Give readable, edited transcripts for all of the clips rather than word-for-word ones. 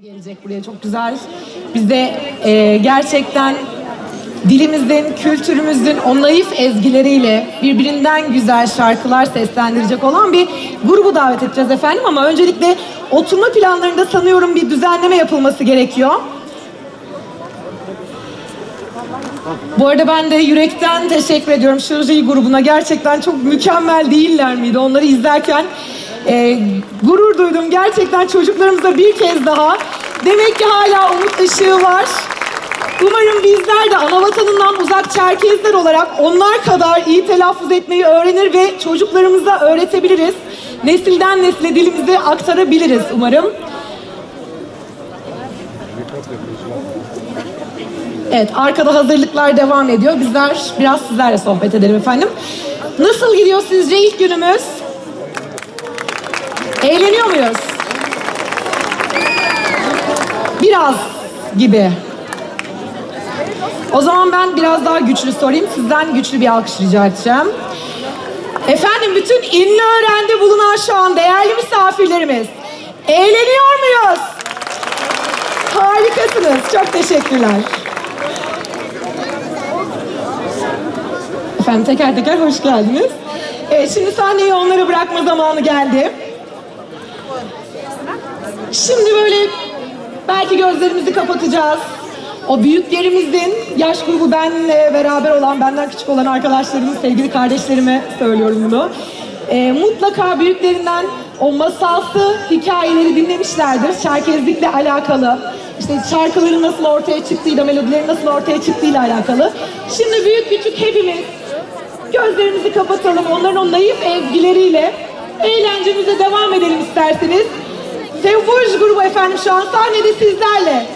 Gelecek buraya çok güzel. Biz de gerçekten dilimizin, kültürümüzün o naif ezgileriyle birbirinden güzel şarkılar seslendirecek olan bir grubu davet edeceğiz efendim. Ama öncelikle oturma planlarında sanıyorum bir düzenleme yapılması gerekiyor. Bu arada ben de yürekten teşekkür ediyorum Şırcı grubuna. Gerçekten çok mükemmel değiller miydi? Onları izlerken gurur duydum. Gerçekten çocuklarımıza bir kez daha. Demek ki hala umut ışığı var. Umarım bizler de ana vatanından uzak Çerkezler olarak onlar kadar iyi telaffuz etmeyi öğrenir ve çocuklarımıza öğretebiliriz. Nesilden nesile dilimizi aktarabiliriz umarım. Evet, arkada hazırlıklar devam ediyor. Bizler biraz sizlerle sohbet edelim efendim. Nasıl gidiyor sizce ilk günümüz? Eğleniyor muyuz? Biraz gibi. O zaman ben biraz daha güçlü sorayım. Sizden güçlü bir alkış rica edeceğim. Efendim bütün İnliören'de bulunan şu an değerli misafirlerimiz. Eğleniyor muyuz? Harikasınız. Çok teşekkürler. Efendim teker teker hoş geldiniz. Evet, şimdi sahneyi onlara bırakma zamanı geldi. Şimdi böyle belki gözlerimizi kapatacağız. O büyüklerimizin yaş grubu benle beraber olan, benden küçük olan arkadaşlarımın, sevgili kardeşlerime söylüyorum bunu. Mutlaka büyüklerinden o masalsı hikayeleri dinlemişlerdir. Çerkezlikle alakalı, işte şarkıların nasıl ortaya çıktığıyla, melodilerin nasıl ortaya çıktığıyla alakalı. Şimdi büyük küçük hepimiz gözlerimizi kapatalım. Onların o naif ezgileriyle eğlencemize devam edelim isterseniz. Sevvuj grubu efendim şu an sahnede sizlerle.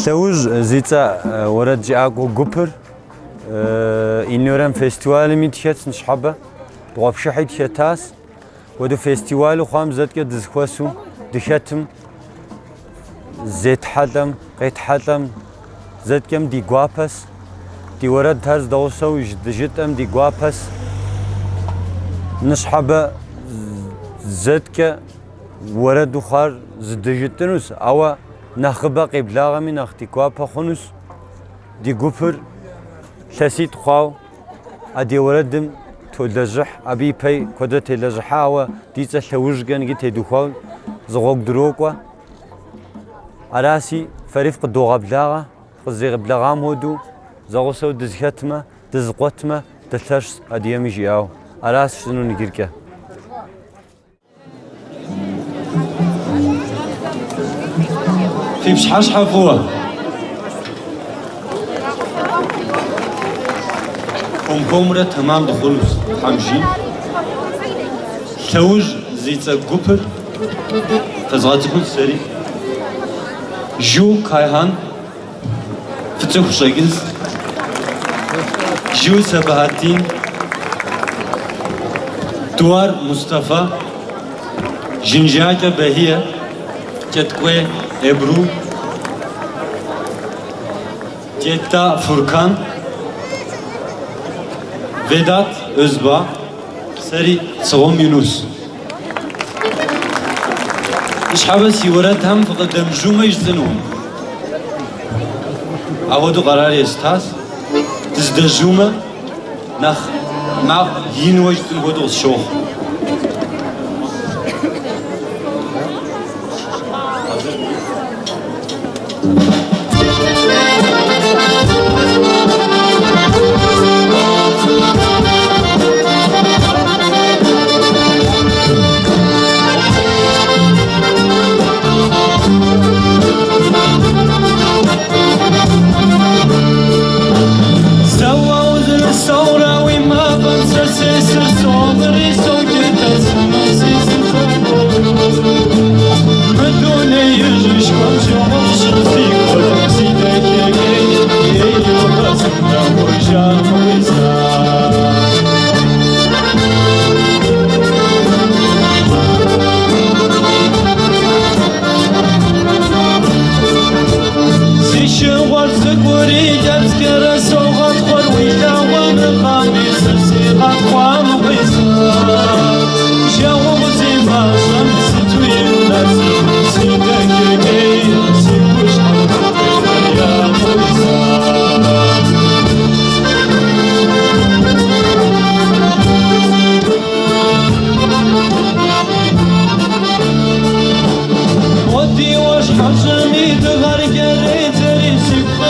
Лъэужь зи цӏэ уэрэд жыӏакӏуэ гупыр Инлиорэн фестивалми дыхэтщ ныщхьэбэ, дыгъуэпшыхьи дыхэтащ. Хуэдэу фестивалу хъуам зэткӏэ дызэхуэсу дыхэтым, зетхьэлӏэм, къетхьэлӏэм зэткӏэм ди гуапэс, ди уэрэдхэр зэдэгъусэу дыжытӏэм ди гуапэс. Ныщхьэбэ зэткӏэ уэрэду хъуар зыдыжытӏынущ, ауэ нэхъыбэ къеблагъэми нэхъ ди гуапэ хъунущ. Ди гупыр илъэситӏ хъуау адыгэ уэрэдым толэжьыхь, абы ипэ куэдрэ телэжьыхьа, ауэ ди цӏэ лъэужькӏэ иджы тедухуау зы гъуэгу дрокӏуэ. Араси, фэри фыкъыдогъэблагъэ, фыкъызэрегъэблэгъам хуэдэу зэгъусэу дызэхэтмэ, дызэкъуэтмэ, дылъэщщ адыгэми жиӏау. Аращ жысӏэнур иджыркӏэ. Фи пщыхьэщхьэ фӏыуэ. Хуэм-хуэмурэ тэмам дыхъунущ, Тхьэм жиӏэм. Лъэужь зи цӏэ гупыр фэзгъэцӏыхунщ сэри. Жу Кайхан фыцӏыху щӏэкӏынщ. Жу Сэбахьэтин, Дуар Мустафа, Жынжакӏэ Бахие, Кӏэткӏуей Эбру, Джетта Фуркан, Ведат Özba, сэри Цыгъуэм Юнус. Ныщхьэбэ си уэрэдхэм фыкъыдэмыжьумэ жысӏэнукъым. Апхуэдэу къэрар естащ. Дыздэжьумэ, нэхъ макъ инуэ жытӏэн хуэдэу къысщохъу.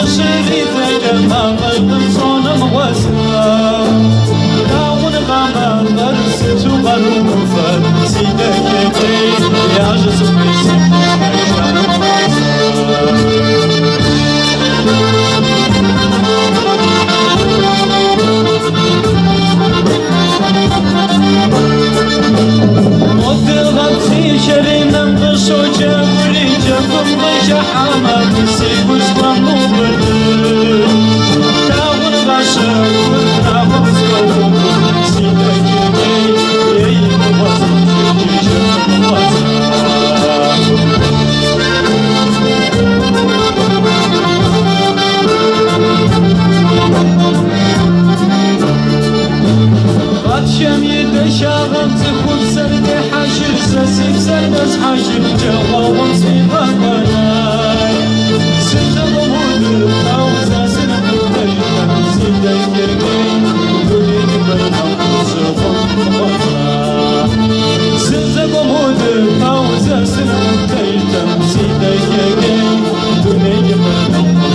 Къыщыридзэкӏэ мафӏэр къысщӏонэ мыгъуэ сэ. Лъагъуныгъэ мафӏэр сыту къарууфӏэ, си дахэкӏей, яжьэ сыхуей си Мо дыгъэ бзийхэри нэм къыщоджэгури, джэгум къыхыхьэмэ, си гур схуэмыубыдыр. Лъагъуныгъэ щэхур наӏуэ къысхуэухур, си дахэкӏей, ей мыгъуэ сыт иджы мыгъуэ сэ. Гъатхэм и дахагъэм цӏыхупсэр дехьэхыр, сэ си псэр дэзхьэхыр, жагъуэгъум сфӏигъэкӏуэдай. Сызэгуэмудыпэу сэ сынэкъутэжтэм, си дахэкӏей, дунейм и пэр сыхъун мыгъуэ сэ. Сызэгуэмудыпэу сэ сынэкъутэжтэм, си дахэкӏей, дунейм и пэр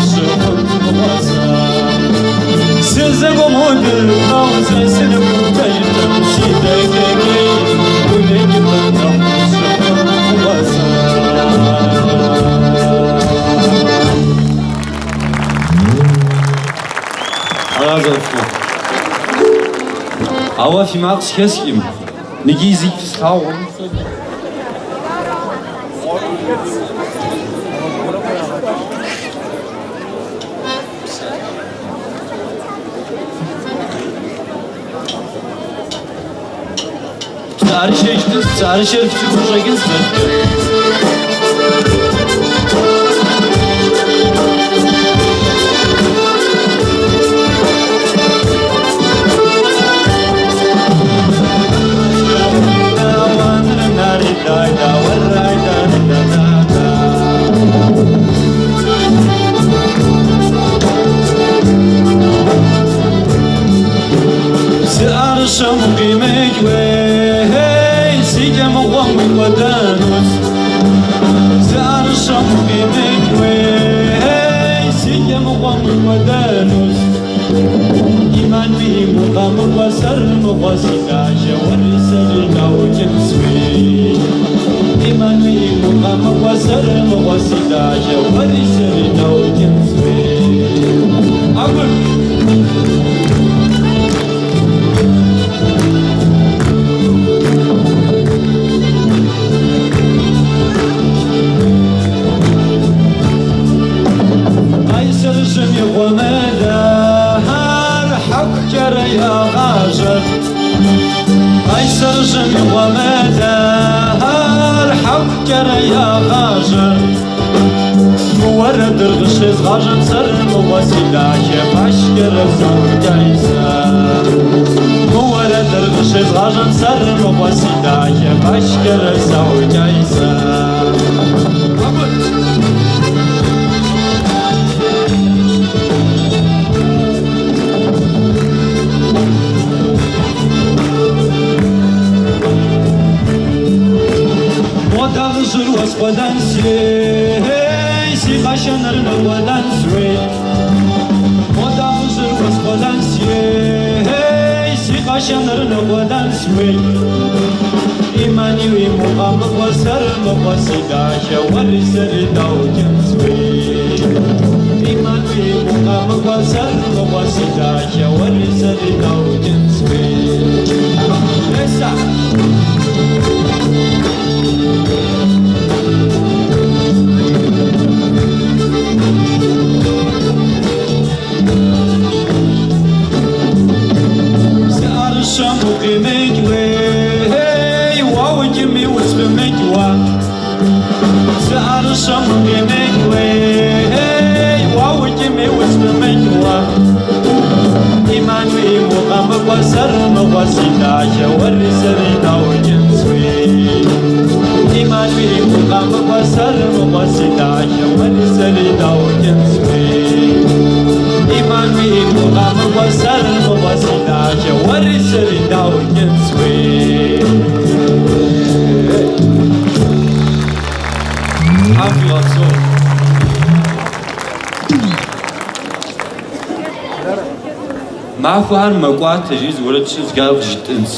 сыхъун мыгъуэ сэ. Сызэгуэмудыпэу сэ сынэкъутэжтэм, си дахэкӏей, дунейм и пэр сыхъун мыгъуэ сэ. Ара зэрыфӏыр. Ауэ фи макъ схэскӏым, ныги зикӏ слъагъум. Псыӏэрышэ цӏыкӏуу щӏэкӏынщ зэткӏэ. Псыӏэрышэм укъимыкӏ уей, си кӏэ мыгъуэм уикӏуэдэнущ. Псыӏэрышэм укъимыкӏ уей, си кӏэ мыгъуэм уикӏуэдэнущ. Иманми укъэмыкӏуэ сэр мыгъуэ си лажьэ, уэри сэри даукӏынщ уей. Иманми укъэмыкӏуэ сэр мыгъуэ си лажьэ, уэри сэри даукӏынщ уей. Агур! Къайсэрыжьым и гъуэмылэр хьэкукӏэрэ ягъажьэр. Къайсэрыжьым и гъуэмылэр хьэкукӏэрэ ягъажьэр. Мы уэрэдыр къыщезгъажьэм сэр мыгъуэ си дахэ башкӏэрэ саукӏай сэ. Мы уэрэдыр къыщезгъажьэм сэр мыгъуэ си дахэ башкӏэрэ саукӏай сэ. Абы! Мо дагъыжьыр уэскъуэлэнщ, ей, си къэшэныр ныкъуэлэнщ, уей. Мо дагъыжьыр уэскъуэлэнщ, ей, си къэшэныр ныкъуэлэнщ, уей. Имани уи мукъэмыкӏуэ сэр мыгъуэ си дахэ, уэри сэри даукӏынщ, уей. Имани уи мукъэмыкӏуэ сэр мыгъуэ си дахэ, уэри сэри даукӏынщ, уей. Эса! Псыӏэрышэм укъимыкӏ уей, уаукӏми усфӏымыкӏ уэ. Псыӏэрышэм укъимыкӏ уей, уаукӏми усфӏымыкӏ уэ. Махуэхэр мэкӏуатэ, жи зы уэрэд щыӏэщ, ар къыжытӏынщ.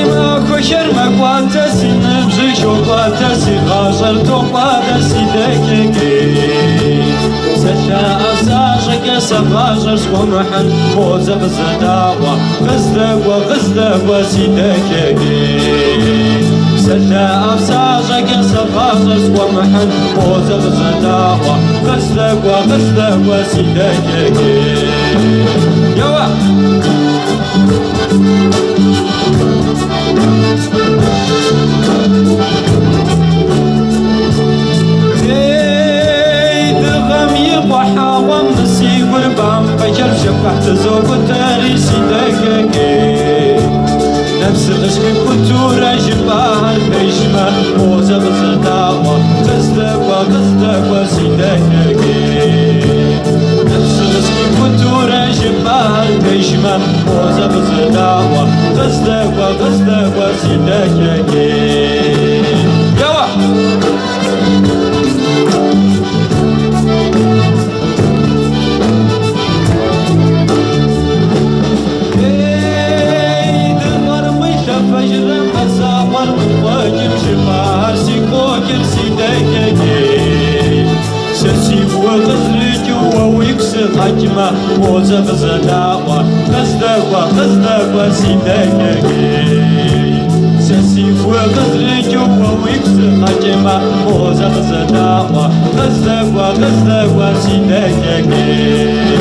Махуэхэр мэкӏуатэ, си ныбжьыр хокӏуатэ, си гъащӏэр токӏуадэ, си дахэкӏей. Псалъэ ӏэфӏ защӏэкӏэ сэ гъащӏэр схуэмыхьын, мозэ къызэдаӏуэ, къыздэкӏуэ, къыздэкӏуэ, си дахэкӏей. Псалъэ ӏэфӏ защӏэкӏэ сэ гъащӏэр схуэмыхьын, мозэ къызэдаӏуэ, къыздэкӏуэ, къыздэкӏуэ, си дахэкӏей. Еуэ! Ей, дыгъэм и къухьэгъуэм мы си гур бампӏэхэр бжэпэхь тызокӏутэри си дахэкӏей. Нэпсыр къысхуикӏутурэ жыпӏахэр пэжмэ, мозэ къызэдаӏуэ, къыздэкӏуэ, къыздэкӏуэ, си дахэкӏей. Нэпсыр къысхуикӏутурэ жыпӏахэр пэжмэ, мозэ къызэдаӏуэ, къыздэкӏуэ, къыздэкӏуэ, си дахэкӏей. Еуэ! Ей, дыгъэр къуилъэфэжрэ мазэгъуэр къыкъуэкӏым жыпӏар сигу къокӏыр си дахэкӏей. Сэ сигу къызэрыкӏыу уэ уигу сыкъэкӏмэ, мозэ къызэдаӏуэ, къыздэкӏуэ, къыздэкӏуэ, си дахэкӏей. Сэ сигу къызэрыкӏыу уэ уигу сыкъэкӏмэ, мозэ къызэдаӏуэ, къыздэкӏуэ, къыздэкӏуэ, си дахэкӏей.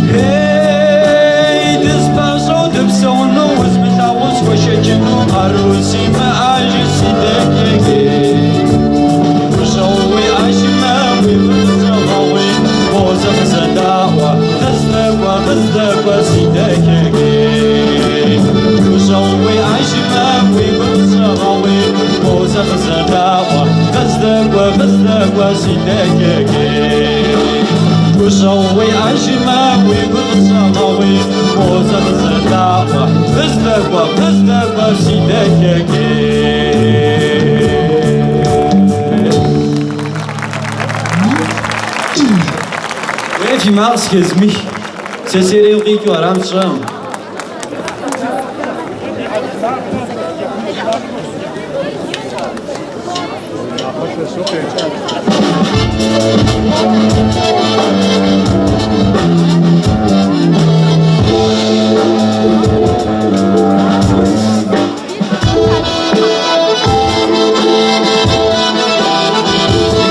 Ей, дызэпыщӏэу дыпсэуну узмылъагъуу схуэшэчыну къару симыӏэжу си дахэкӏей. Гущӏэгъу уиӏэжмэ, уи гур къысщӏэгъэгъуи, мозэ къызэдаӏуэ, къыздэкӏуэ, къыздэкӏуэ, си дахэкӏей. Гущӏэгъу уиӏэжмэ, уи гур къысщӏэгъэгъуи, мозэ къызэдаӏуэ, къыздэкӏуэ, къыздэкӏуэ, си дахэкӏей. Гущӏэгъу уиӏэжмэ, уи гур къысщӏэгъэгъуи, мозэ къызэдаӏуэ, къыздэкӏуэ, къыздэкӏуэ, си дахэкӏей. Уей, фи макъ схезмых, сэ серейм къикӏыу арам сщӏэм.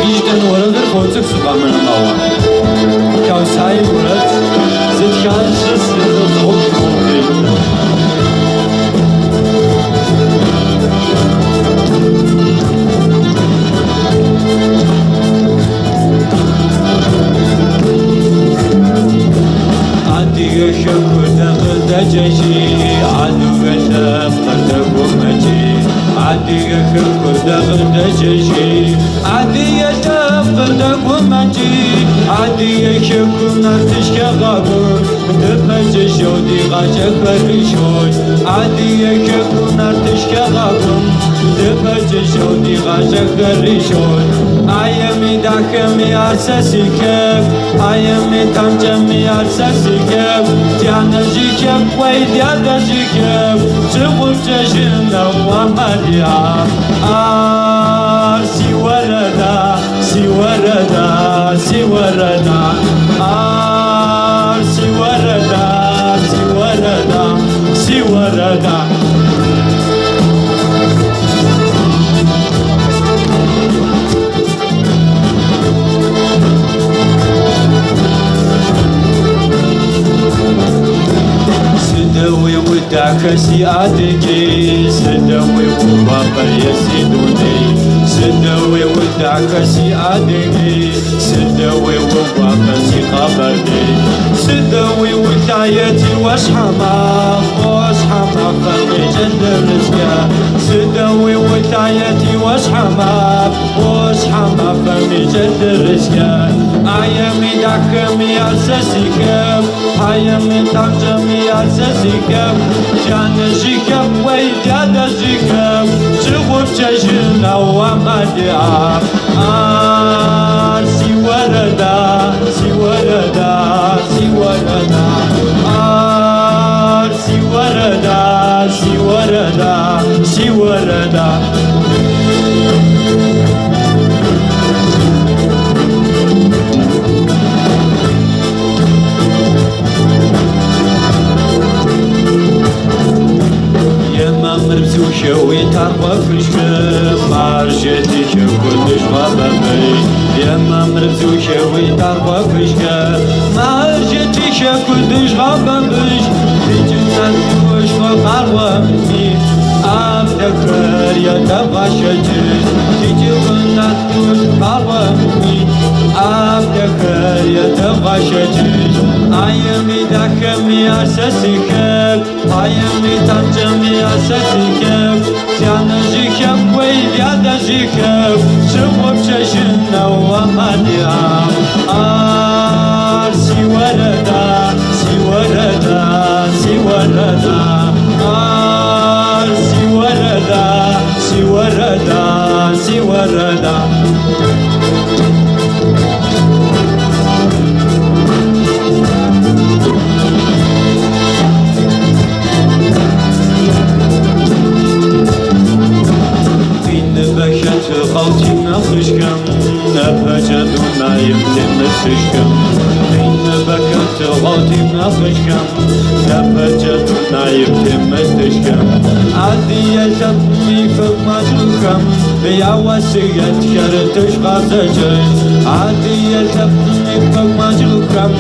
Иджытэн уэрэдыр фоцӏыкӏу сыкъэмынэмауэ. Каусай уэрэд зытхар щыс зыгъуэт. Адыгэ хэкур дэ къыдэкӏэжи, адыгэ лъэпкъыр дэгумэкӏи. Адыгэ хэкур дэ къыдэкӏэжи, адыгэ лъэпкъыр дэгумэкӏи. Адыгэ хэкум нартышхэ къакӏур, дыпэджэжьэу ди къакӏэхэр къишой. Адыгэ хэкум нартышхэ къакӏум, дыпэджэжьэу ди къакӏэхэр къишой. Аеми дахэми ар сэ си хэку, аеми тамкӏэми ар сэ си хэку. Дянэжь и хэку, уей дядэжь и хэку, щыгъупщэжынэу ӏэмал иӏа. Ар си уэрэда, си уэрэда, си уэрэда. Ар си уэрэда, си уэрэда, си уэрэда. дахэ си Адыгей, Сыдэуи угуапэ е си дуней, Сыдэуи удахэ си Адыгей, Сыдэуи угуапэ си Къэбэрдей, Сыдэуи улъаети ӏуащхьэмахуэ, ӏуащхьэмахуэм къикӏэлъырыскӏэ, Сыдэуи улъаети ӏуащхьэмахуэ, ӏуащхьэмахуэм къикӏэлъырыскӏэ, Ӏэеми дахэми ар сэ си хэку, ӏэеми тхьэмыщкӏэми ар сэ си хэку, Дянэжь и хэку, уей, дядэжь и хэку, Пщыгъупщэжынэу ӏэмал иӏа. Ар си уэрэда, си уэрэда, си уэрэда. Ар си уэрэда, си уэрэда, си уэрэда. Е мамыр бзухэуи таргъуэ хужьхэм, маржэ ди хэку дыжгъэбэбей. Е мамыр бзухэуи таргъуэ хужьхэм, маржэ ди хэку дыжгъэбэбей. Ди къаргъуэми, абдэхэр едэгъэшэкӏыж. Къаргъуэми, абдэхэр едэгъэшэкӏыж. Ӏэеми дахэми ар сэ си хэку, ӏэеми тхьэмыщкӏэми ар сэ си хэку, Дянэжь и хэку, уей, дядэжь и хэку, Пщыгъупщэжынэу ӏэмал иӏа. Ар си уэрэда, си уэрэда, си уэрэда. Ар си уэрэда, си уэрэда, си уэрэда. Ныбэхэт гъэути нэхъыжьхэм, Напэкӏэ дунейм темытыжхэм. Ныбэхэт гъэути нэхъыжьхэм, Напэкӏэ дунейм темытыжхэм. Адыгэ лъэпкъми фымэщӏыхэм, Я уэсиетхэр дыжгъэзэкӏыж. Адыгэ лъэпкъми фымэщӏыхэм,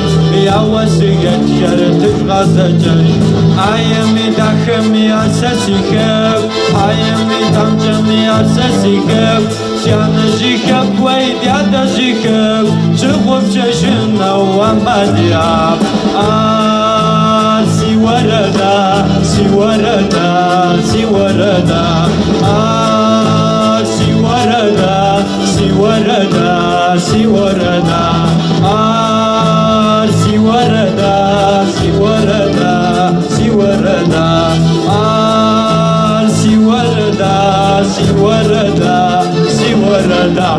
Я уэсиетхэр дыжгъэзэкӏыж. Ӏэеми дахэми ар сэ си хэку, ӏэеми тхьэмыщкӏэми ар сэ си хэку, Дянэжь и хэку, уей, дядэжь и хэку, Пщыгъупщэжынэу ӏэмал иӏа. Ар си уэрэда, си уэрэда, си уэрэда. Ар си уэрэда, си уэрэда, си уэрэда. Ар си уэрэда, си уэрэда, си уэрэда. Ар си уэрэда, си уэрэда, си уэрэда.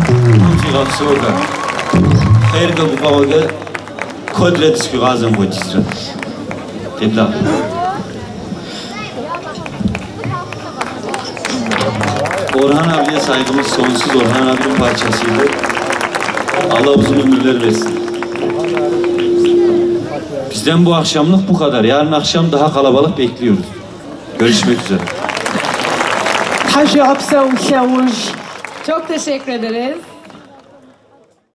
Тхьэм фигъэпсэухэ. Хъеркӏэ гуфӏэгъуэкӏэ куэдрэ дызыхуигъазэм хуэдизрэ. Феблагъэ. Orhan abiye saygımız sonsuz. Orhan abinin parçasıydı. Allah uzun ömürler versin. Bizden bu akşamlık bu kadar. Yarın akşam daha kalabalık bekliyoruz. Görüşmek üzere. Тхьэшъуегъэпсэу, Лъэуж. Çok teşekkür ederiz.